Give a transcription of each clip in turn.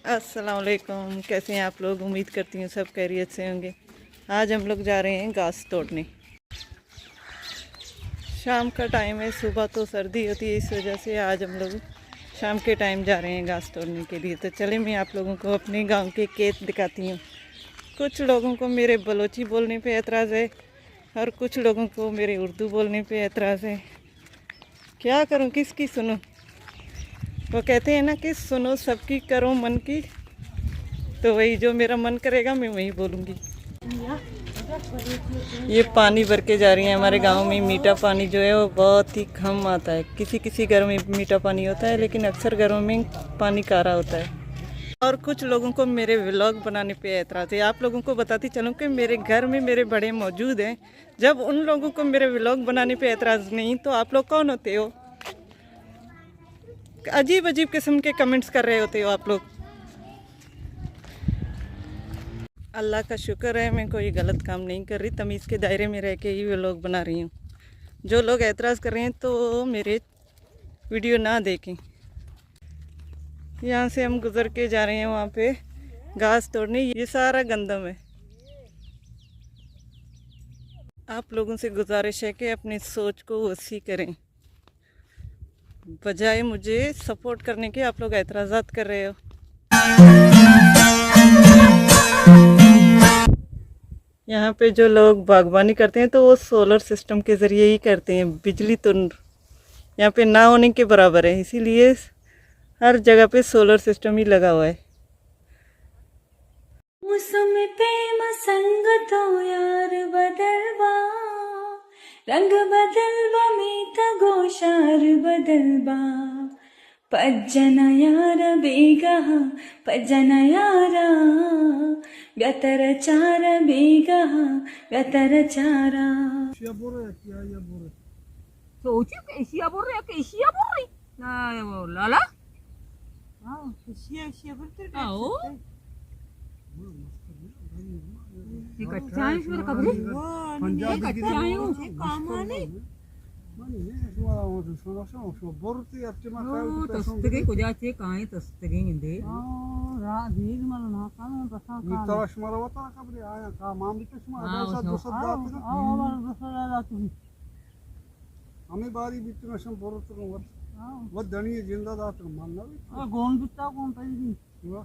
السلام علیکم، کیسے ہیں آپ لوگ؟ امید کرتی ہوں سب خیریت سے ہوں گے۔ آج ہم لوگ جا رہے ہیں گھاس توڑنے۔ شام کا ٹائم ہے، صبح تو سردی ہوتی ہے، اس وجہ سے آج ہم لوگ شام کے ٹائم جا رہے ہیں گھاس توڑنے کے لیے۔ تو چلیں، میں آپ لوگوں کو اپنے گاؤں کے کھیت دکھاتی ہوں۔ کچھ لوگوں کو میرے بلوچی بولنے پہ اعتراض ہے اور کچھ لوگوں کو میرے اردو بولنے پہ اعتراض ہے۔ کیا کروں، کس کی سنوں؟ وہ کہتے ہیں نا کہ سنو سب کی، کرو من کی۔ تو وہی، جو میرا من کرے گا، میں وہی بولوں گی۔ یہ پانی بھر کے جا رہی ہیں۔ ہمارے گاؤں میں میٹھا پانی جو ہے، وہ بہت ہی کم آتا ہے۔ کسی کسی گھروں میں میٹھا پانی ہوتا ہے، لیکن اکثر گھروں میں پانی کھارا ہوتا ہے۔ اور کچھ لوگوں کو میرے ولاگ بنانے پہ اعتراض ہے۔ آپ لوگوں کو بتاتی چلوں کہ میرے گھر میں میرے بڑے موجود ہیں۔ جب ان لوگوں کو میرے ولاگ بنانے پہ اعتراض نہیں، تو آپ لوگ کون ہوتے ہو؟ عجیب عجیب قسم کے کمنٹس کر رہے ہوتے ہو آپ لوگ۔ اللہ کا شکر ہے، میں کوئی غلط کام نہیں کر رہی، تمیز کے دائرے میں رہ کے ہی ولاگ بنا رہی ہوں۔ جو لوگ اعتراض کر رہے ہیں، تو میرے ویڈیو نہ دیکھیں۔ یہاں سے ہم گزر کے جا رہے ہیں وہاں پہ گھاس توڑنے۔ یہ سارا گندم ہے۔ آپ لوگوں سے گزارش ہے کہ اپنی سوچ کو وسیع کریں، بجائے مجھے سپورٹ کرنے کے آپ لوگ اعتراضات کر رہے ہو۔ یہاں پہ جو لوگ باغبانی کرتے ہیں، تو وہ سولر سسٹم کے ذریعے ہی کرتے ہیں۔ بجلی تو ن-، یہاں پہ نہ ہونے کے برابر ہے، اسی لیے ہر جگہ پہ سولر سسٹم ہی لگا ہوا ہے۔ موسم پیم سنگتو یار بدل با، رنگ بدل با، میتگ و شہر بدل با۔ پجن یار بیگاہ، پجن یارا، گتر چار بیگاہ، گتر چارا۔ ایشیا برے، کیا یا برے؟ تو چی ایشیا برے، کہ ایشیا برے؟ نا، وہ لالا؟ ہاں، ایشیا، ایشیا برے۔ آؤ۔ یہ کچا ہے، اس میں خبر ہے؟ پنجاب یہ کچا ہے، وہ۔ یہ کام آنے؟ من نہ شما را وت شما شما شما برتی ارچ ما او، کار تستگی کجا چے کائیں تستگی گندے؟ ہاں، را دیر من نہ کام پسا کار۔ ترا شما را وتا خبر آیا کا مام بھی شما ہاں، دو سو دو سو دات۔ ہاں، ہمارا دو سو دات۔ ہمیں باری بیت نہ شما برت وت۔ ہاں۔ وت دنی زندہ دات من نہ۔ ہاں، گون بیتا گون تئی۔ واہ۔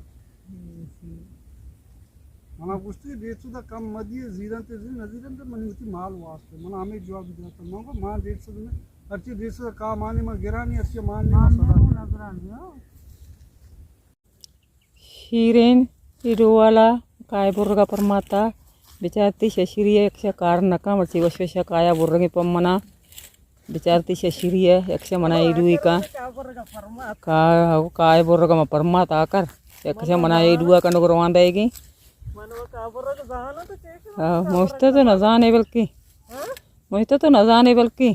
منا گوشتی ریت دا کم مدی، زیران تے زیر نزیران تے منی وتی مال واسطے۔ منا ہمیں جواب دیا تھا۔ من کو مان ریت سد میں، ہرچی ریت سد کا مانی من گرانی، ہرچی مان نہیں، من سدا۔ شیرین ایڈو والا کائے برگا پرماتا، بچارتی ششری ہے، یک شا کار نکا، مرچی وش وشا کایا برگے پمنا۔ بچارتی ششری ء، یکشا منا ایڈوئی کن۔ کا، کائے برگ ما پرمات آکر۔ یکشا منا ایڈوا کنگ روان دئیگی۔ ہاں، مشتہ تو نزانے بلکی۔ مشتہ تو نزانے بلکی۔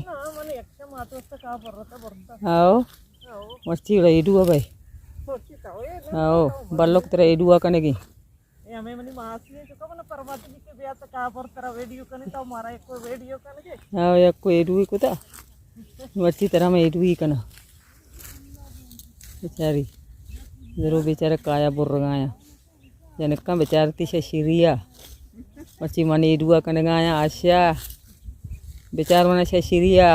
ہاؤ۔ مرچی اڑا ایڈوا بھائی۔ ہاؤ، بلک ترا ایڈوا کنگی۔ اے ہمیں منی ماسی ہیں، چکا من پرماتی بھی کہ بیا تو کا پر ترا ویڈیو کنے تو مارا ایک کوئی ویڈیو کنے کے۔ ہاں، یک کوئی ایڈوئی کتا۔ مرچی ترا میں ایڈوئی کنا۔ بیچاری۔ ضرور بیچارہ کایا برگایا۔ جنکاں بیچارتی ششیریا۔ مرچی من ایڈوا کنگایا آشیا۔ بیچار من ششیریا۔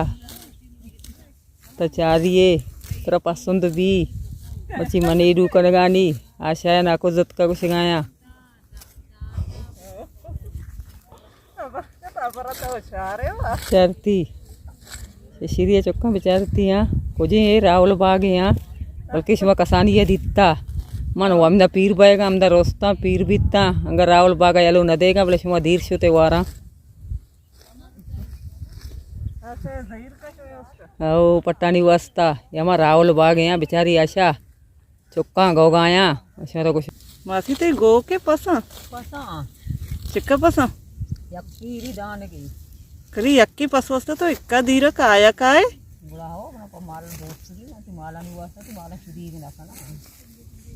تو چاریے، ترا پسند بی، مرچی من ایڈو کنگانی، آشایا ناکو زتکا گوشگایا۔ چارتی۔ شیری چکاں بچارتی ہاں۔ کجیں اے راول باغ ہاں۔ بلکہ شما کسانی یہ دیتا۔ من و ہمدا پیر بایگا، ہمدا روستاں پیر بیتا۔ اگر راول باغ یلو نہ دیگا، بلے شما دیر شتے وارا۔ او پٹانی واسطہ، یہ ہما راول باغ ہیں، بیچاری آشا چکاں گوگایاں، اشاں تو کچھ۔ ماسی تے گو کے پساں؟ پساں۔ چکا پساں؟ یک پیری دانگی۔ کری یکی پس واسطہ تو اکا دیرا کایا کائے؟ گڑا ہو، گڑا کو مال دوست دی، نا تو مالانی واسطہ تو مالا شدی بھی نہ کنا۔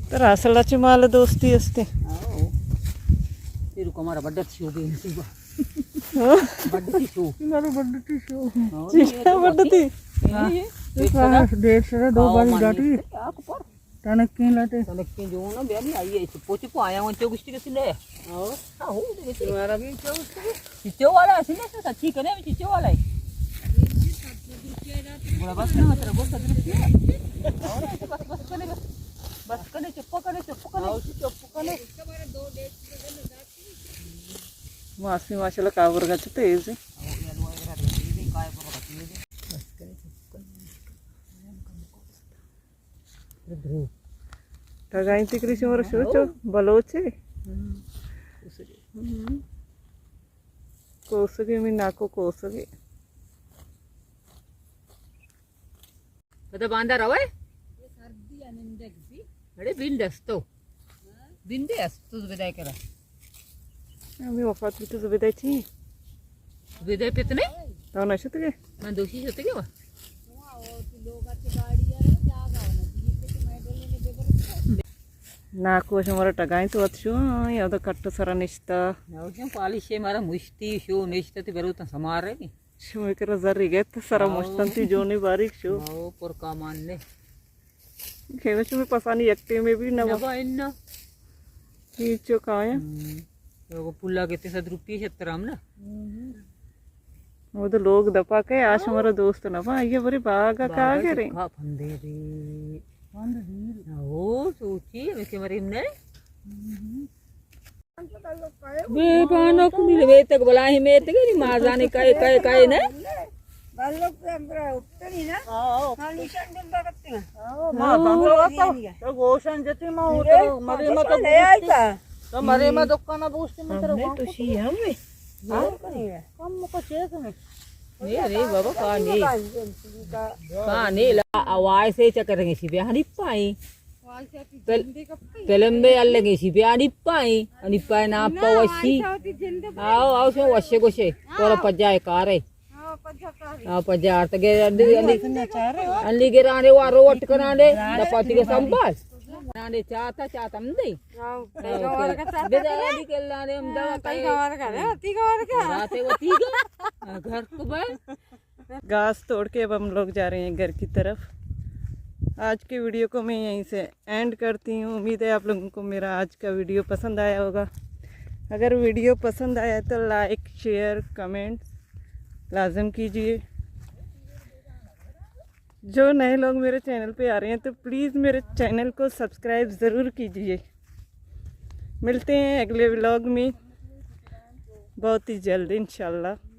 تو راسل چی مال دوستی استے؟ او۔ تیرو کمارا بڈت شو گئی نصیبہ۔ ہاں؟ بڈتی شو۔ مارو بڈتی شو۔ ہاں، چیزا بڈتی؟ ہاں۔ ڈیڑھ سو دو باری ڈاٹی۔ آ کو پر۔ ٹنکیں لٹے۔ ٹنکیں جو نا، بیا نہیں آئی ہے، چپو چپو آیا ہوں، چو گشتی کسی لے۔ ہاں۔ ہاں، ہو دے گشتی۔ تمہارا بھی چو گشتی؟ چچو والا ہے، سنے سے سچی کنے، چچو والا ہے۔ بڑا بس نا، تیرا بہت صدر کیا۔ بس، بس کنے، بس۔ بس کنے، چپ کنے، چپ کنے۔ ہاں، اسی چپ کنے۔ ماسی ماشاءاللہ کاغذ گچ تیز ہے۔ ٹگائیں تکری شمار شو چو بلوچے۔ ہم۔ کوسگی می ناکو کوسگی۔ پدا باندا روئے؟ اڑے بند استو۔ بندے استو زبیدہ کرا۔ ہمیں وفات بھی تو زبیدہ چی؟ زبیدہ پتنے؟ تو نہ شتگے؟ من دوشی شتگے وا۔ ناکو شمارا ٹگائیں تو ات شو، یا تو کٹ سرا نشتا۔ ناکو پالیشے مارا مشتی شو نشتا تی بروتا سمار رہی۔ شمئے کرا زری گت سرا ہاؤ۔ مشتنتی جونے باریک شو۔ ہاؤ، پر کامان نے۔ کھینا شمئے پسانی یک ٹیمے بھی نہ نبا۔ نبا انا۔ ہیچو کایا۔ ہم۔ لوگ پلا گتے صد روپی شترام نا۔ ہم۔ وہ تو لوگ دپا کے آ شمارا دوست نبا، یہ بری باغا کا باغا گرے۔ چکا پھندے رے۔ پھند دیر۔ او سوچی، ہمیں کے مریم نے۔ ہم۔ بے بانک مل میتگ بلاہیں میتگ نی مازانی کئے کئے کئے نے۔ بلوک ہم برا اٹھنی نا۔ ہاں، ہاں۔ ہاں، نشان دن بگتے ہیں۔ ہاں، ما ہاں۔ بانک تو گوشن جتی ما اٹھ مرے ما تو لے آئی تا۔ تو مرے ما دکان بوشتی من تیرا ہم نے تو شی ہم۔ ہاں۔ کم کو چیز میں۔ اے رے بابا کانے۔ کانے لا آواز سے چکر گے سی بے ہنی پائی۔ پل-، پلمبے الگیں سی بیا انیپا ایں، انیپا ءِ نام پہ وشی۔ آؤ، آؤ، شما وشے گوشے، تورا پجا ءِ کار ءَ۔ آؤ، پجا آرتگے، انلی، انلی، انلی گرانے وارو وٹ کنانے، دپا تیگے سنبھال۔ نانے چاتا، چاتا ہم دے۔ بدالی کلانے ہم دوا کئی۔ راتے وتی گا، گھر کو بھائی۔ گھاس توڑ کے اب ہم لوگ جا رہے ہیں گھر کی طرف۔ آج کے ویڈیو کو میں یہیں سے اینڈ کرتی ہوں۔ امید ہے آپ لوگوں کو میرا آج کا ویڈیو پسند آیا ہوگا۔ اگر ویڈیو پسند آیا تو لائک، شیئر، کمنٹ لازم کیجیے۔ جو نئے لوگ میرے چینل پہ آ رہے ہیں تو پلیز میرے چینل کو سبسکرائب ضرور کیجیے۔ ملتے ہیں اگلے ولاگ میں بہت ہی جلد انشاءاللہ۔